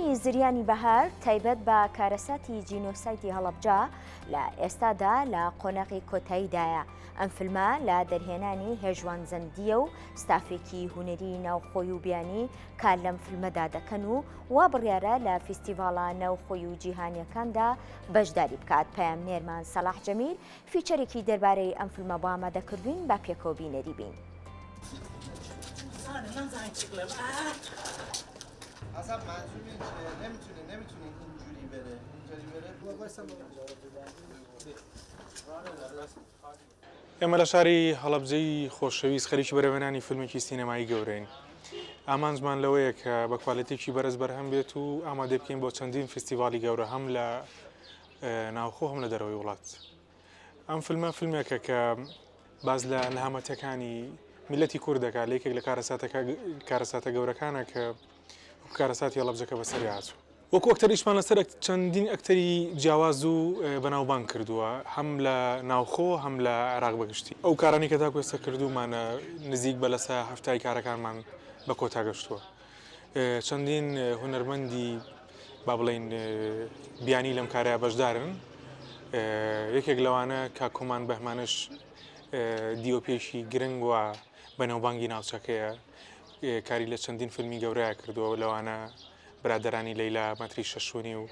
فیلمی زریانی بەهار تایبەت بە کارەساتی جینۆسایدی هەڵەبجە لە ئێستادا لە قۆناغی کۆتاییدایە. ئەم فیلمە لە دەرهێنانی هێژوان زەندییە و ستافێکی هونەری ناوخۆی و بیانی کار لەم فیلمەدا دەکەن و وا بڕیارە لە فیستیڤاڵە ناوخۆی و جیهانییەکاندا بەشداری بکات. پەیامنێرمان سەلاح جەمیل فیچەرێکی دەربارەی ئەم فیلمە بۆ ئامادە کردووین، با پێکەوە بینەری بین. ئێمە لە شاری هەڵەبجەی خۆشەویست خەریکی بەرهەمهێنانی فیلمێکی سینەمایی گەورەین. ئامانجمان لەوەیە کە بە کوالێتێکی بەرز بەرهەم بێت و ئامادەی بکەین بۆ چەندین فیستیڤاڵی گەورە هەم لە ناوخۆ هەم لە دەرەوەی وڵات. ئەم فیلمە فیلمێکە کە باس لە نەهامەتیەکانی میللەتی کورد دەکات لە یەکێک لە کارەساتە گەورەکانە کە کارەساتی هەڵەبجەکە بەسەری هاتوو. وەکو ئەکتەر ئیشمان لەسەر چەندین ئەکتەری جیاواز و بەناوبانگ کردووە هەم لە ناوخۆ هەم لە عێراق بەگشتی. ئەو کارانەی کە تاکو ئێستا کردوومانە نزیک بە لەسە هەفتای کارەکانمان بە کۆتا گەشتووە. چەندین هونەرمەندی با بڵێین بیانی لەم کارەیا بەشدارن یەکێک لەوانە کاک کۆمان بەهمانش دیۆپیەکی گرنگ و بەناوبانگی ناوچەکەیە کاری لە چەندین فیلمی گەورەیە کردووە لەوانە برادەرانی لەیلا مەتری شەشونی و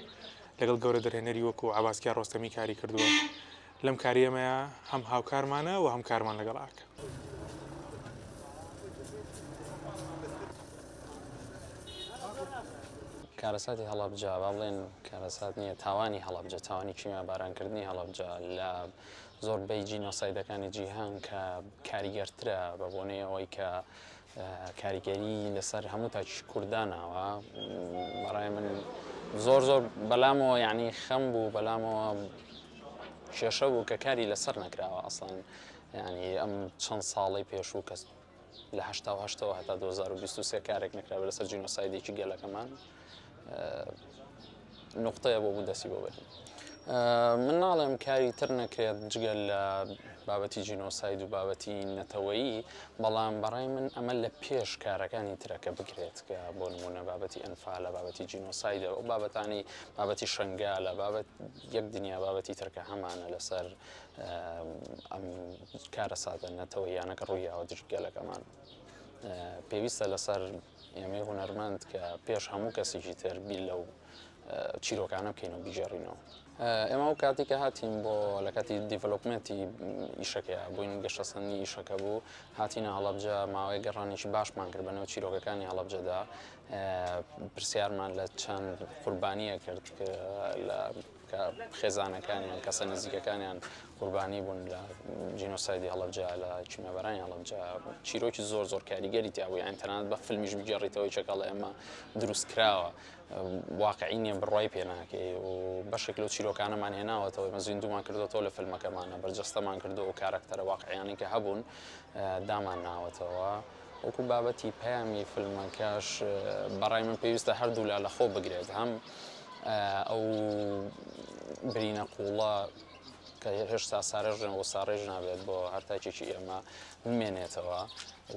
لەگەڵ گەورە دەرهێنەری وەکو عەباس کیاڕۆستەمی کاری کردووە لەم کاریەمەیە هەم هاوکارمانە و هەم کارمان لەگەڵ ئاکە. کارەساتی هەڵەبجە، با بڵێن کارەسات نییە، تاوانی هەڵەبجە، تاوانی کیمیابارانکردنی هەڵەبجە لە زۆربەی جینۆسایدەکانی جیهان کە کاریگەرترە بە بۆنەی ئەوەی کە کاریگەری لەسەر هەموو تاکی کورداناوە بەڕای من زۆر زۆر بەلامەوە یعنی خەم بوو بەلامەوە کێشە بوو کە کاری لەسەر نەکراوە ئەسڵەن یعنی ئەم چەند ساڵەی پێشوو کە لە 88ەوە هەتا 2023 کارێک نەکرابێت لەسەر جینۆسایدێکی گەلەکەمان نوقتەیە بۆ بوو دەستی بۆ بەرین. من ناڵێم کاری تر نەکرێت جگە لە بابەتی جینۆساید و بابەتی نەتەوەیی، بەڵام بەڕای من ئەمە لە پێش کارەکانی ترە کە بکرێت کە بۆ نموونە بابەتی ئەنفالە، بابەتی جینۆسایدە، ئەو بابەتانەی بابەتی شەنگالە، بابەت یەک دنیا بابەتی تر کە هەمانە لەسەر ئەم کارەساتە نەتەوەییانە کە ڕوویاوە دژی گەلەکەمان. پێویستە لەسەر ئێمەی هونەرمەند کە پێش هەموو کەسێکی تر بیر لەو چیرۆکانە بکەین و بیگێڕینەوە. ئێمە ئەو کاتی کە هاتین بۆ لە کاتی development ی ئیشەکەیا بووین گەشەسەندنی ئیشەکە بوو هاتینە هەڵەبجە ماوەیە گەڕانێکی باشمان کرد بەنێو چیرۆکەکانی هەڵەبجەدا پرسیارمان لە چەند قوربانیە کرد کە لە کە خێزانەکانیان، کەسە نزیکەکانیان قوربانی بوون لە جینۆسایدی هەڵەبجە، لە کیمیابارانی هەڵەبجە، چیرۆکی زۆر زۆر کاریگەری تیا بوو، یانی تەنانەت بە فیلمیش بگێڕیتەوە یەکێک ئەڵێ ئەمە دروست کراوە، واقعی نییە بڕوای پێ ناکەی و بەشێک لەو چیرۆکانەمان هێناوەتەوە، ئێمە زیندوومان کردۆتەوە لە فیلمەکەمانە، بەرجەستەمان کردووە ئەو کارەکتەرە واقعیانەی کە هەبوون دامان ناوەتەوە. وەکو بابەتی پەیامی فیلمەکەش بەڕای من پێویستە هەردوولا لەخۆ بگرێت هەم ئەو برینە قوڵە کە هێشتا سارێژ و ساڕێژ نابێت بۆ هەر تاکێکی ئێمە بمێنێتەوە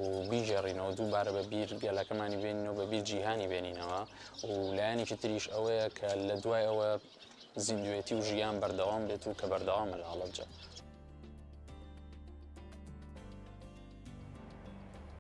و بیگێڕینەوە دووبارە بە بیر گەلەکەمانی بێنینەوە بە بیر جیهانی بێنینەوە و لایەنێکی تریش ئەوەیە کە لە دوای ئەوە زیندوێتی و ژیان بەردەوام بێت و کە بەردەوامە لە هەڵەبجە.